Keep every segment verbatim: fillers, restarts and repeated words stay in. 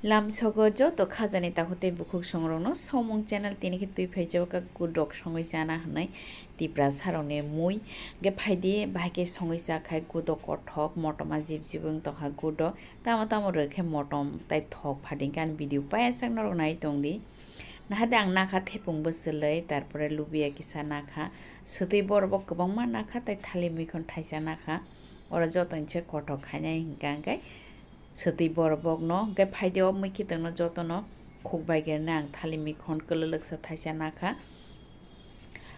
Lamsogo joto khajani takhuk tei bukhuk songrokno Somung channel tini khe twi phaijak kha gudok songwi chana hwnwi Tiprasarokni mui. Hwnkhe phaidi bahai khe songwi chakhai gudok kothok motoma jib jib wng tongkha gudok. Tamo tamo rwkhe motom tai thok phadi hwnkhe ani video paiyasak norok nai tongdi. Nahade ang nakha thepung bwswlwi, tarpore lubia kisa nakha, swtwi borok bo kwbangma nakha, tai thali muikhon thaisa nakha. Oro joto ni se kothok khainai hwnkha hwnkhe swtwi borok bokno, hwnkhe phaidi o muikhitwngno jotono khukbai gernai ang thali muikhon kwlwlwksa thaisa nakha.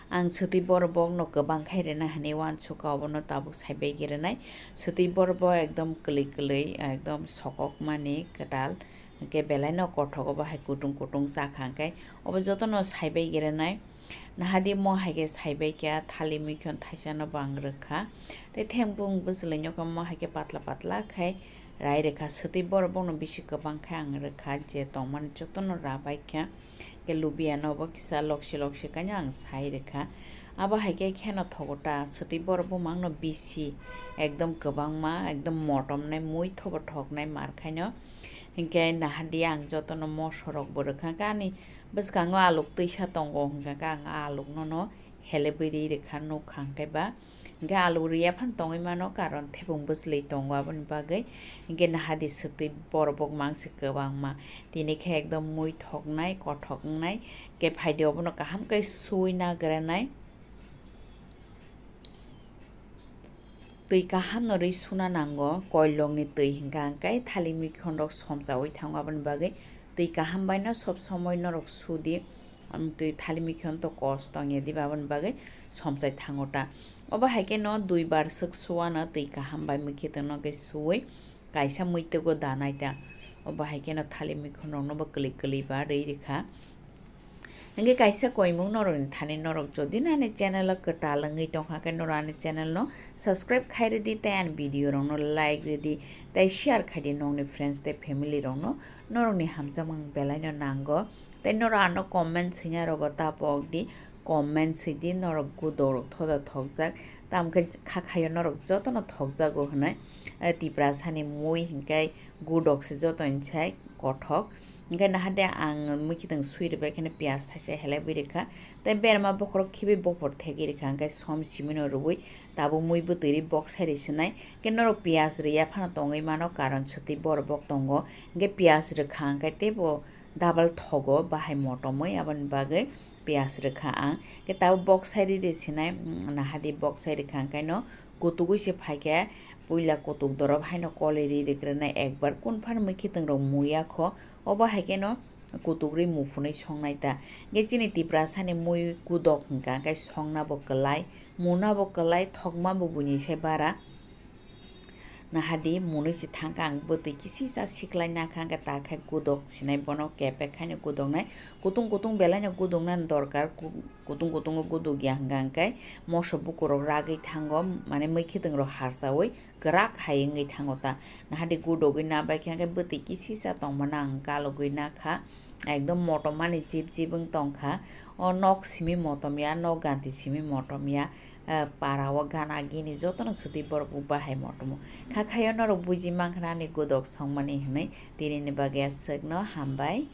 Ang swtwi borok bokno kwbang khai rwna hwnwi uansukha, obono tabuk saibai gernai. Swtwi borok bo ekdom kwlwi kwlwi, ekdom sokokmani kwtal, hwnkhe belaino kothok obo hai kutung kutung chakha, hwnkhe obo jotono saibai gernai. Nahadi mo hai khe saibai kha, thali muikhon thaisano bo ang rwkha. Tei thempung bwswlwino khe mo hai khe patla patla khai rai rwkha. Swtwi borok bokno bisi kwbang khe ang rwkha, je tongmani jotono rabai kha. Khe lubiano bo kisa loksi loksi kaino ang sai rwkha. Abo hai khe kheno thogo ta, swtwi borok bumangno bisi ekdom kwbangma, ekdom motomnai, mui thobo thoknai mar khaino. Hinkhe nahadi ang jotono mosorok bo rwkha, khe ani bwskango aluk twisa tongo, hwnkha khe ang aluknono helebwi ri rwkha, nukha hwnkhe ba. Hwnkhe aluk riya phano tongwi mano, karon thepung bwswlwi tongo aboni bagwi. Hwnkhe nahadi swtwi borok bokmang se kwbangma. Tini khe ekdom mui thoknai, kothok wngnai. Khe phaidi obono kaham khe suwi nagranai. Twi kaham no rwi suna nango, koilongni twi hwnkha hwnkhe thali muikhon rok somchaui thango, aboni bagwi twi kaham bai no sob somoi norok sudi, um, twi thali muikhon to kos tongya diba, aboni bagwi somchai thango ta. Obo hai khe no dui bar swk suwano twi kaham bai muikhitwng no khe suwi kaisa muitwgo danai ta. Obo hai khe no thali muikhon rok no bo kwlwi kwlwi ba rwi rwkha. Hingke kaisa koimung norokni thani norok jodi no ani channel o kwtal wngwi tongkha khe norok ani channel no subscribe khai rwdi tei ani video rok no like rwdi tei share khai di nokni friends tei family rok no norokni hamjakmung belai no nango tei norok ano comment swinai rok bo ta pok di comment swidi norok gudok rok thoda thokjak tamkhe kha khaio norok jotono thokjago hinui Tiprasani mui hinkhe gudok se jotoni sai kothok. Hingke nahade ang muikhitwng sui rwbai kheno piyaj thaisa helebwi rwkha. Tei berma bokhorok khibi bophor thegwi rwkha, hingke som simino rwui tabuk mui bwtwi ri boksai ri sinai. Hingke norok piyaj rwya phano tongwi mano, karon swtwi borok bok tongo. Hingke piyaj rwkha hingke teibo double thogo bahai motomwi, aboni bagwi piyaj rwkha ang. Hingke tabuk boksai ri ri sinai, mm, nahadi boksai rwkha hingke no kutugwi se phaikhe. Puila kutuk dorop haino koli ri rikrwnai ekbar kunphar muikhitwng rok muya kho, obo hai kheno kutuk ri muphunwi songnai ta. Hingke chini Tiprasani mui kudok hingka hingke songna bo kwlai, muna bo kwlai, thokma bo buini se bara. Nahadi munui se thangkha ang bwtwi kisisa siklai nakha hingke ta khe kudok sinai bono kepek haino kudoknai kutung kutung belai no kudoknani dorkar ku-, kutung kutungo guduk ya hwnka hwnkhe moso bukurok ragwi thango, mane mwkhwtwng rok harsawi kwrak hai wngwi thango ta. Nahadi gudogwi nabaikhe hwnkhe bwtwi kisisa tongmano ang kalogwi nakha, ekdom motom mani chip chip wng tongkha. O nok simi motom ya, nok ganti simi motom ya, eh, para o gana gini jotono swtwi borok bo bahai motomo. Kha khayo norok buji mankha ani gudok songmani hinwi, tinini bagwi aswkno hambai.